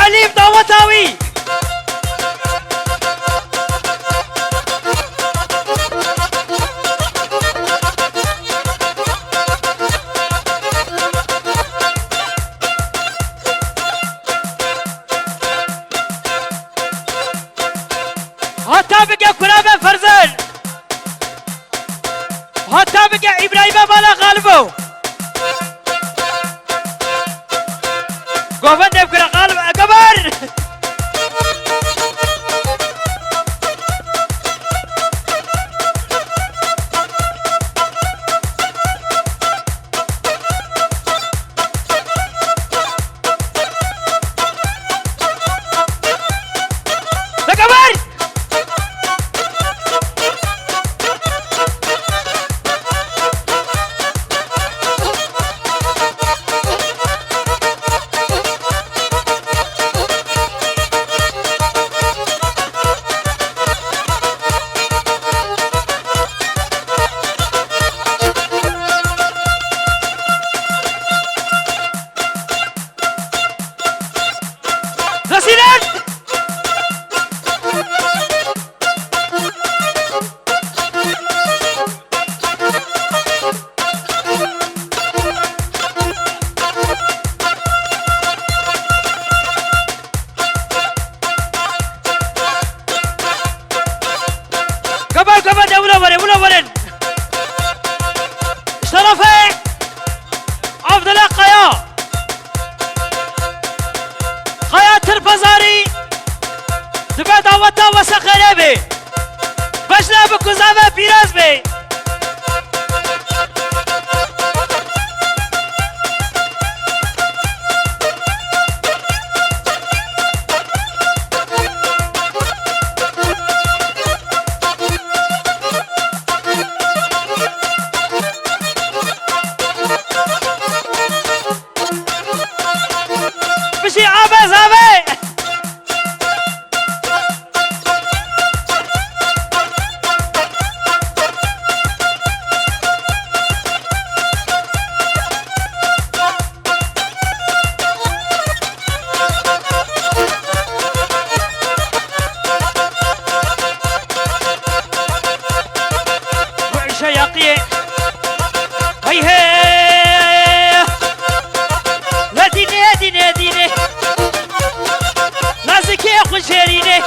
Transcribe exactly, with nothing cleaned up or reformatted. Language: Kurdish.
Elîf daweta wî. Hata bike kura be Ferzan. Hata bike Îbrahîme bala Xalibo. Govendê bikire Xalib Egeber. Egeber. Nasıl lan? Kaba, kaba, de wilo verin, wilo verin. Şerefe Abdullah Kaya. Kaya Tirpezarî dibe daweta wese xêrê bê. Beşna bi kuzave pîroz bê. Bişî abe zave. Şeyaqiyê. Hey hey! La dînê, dînê, dînê. Nazikê xwe jêrînê.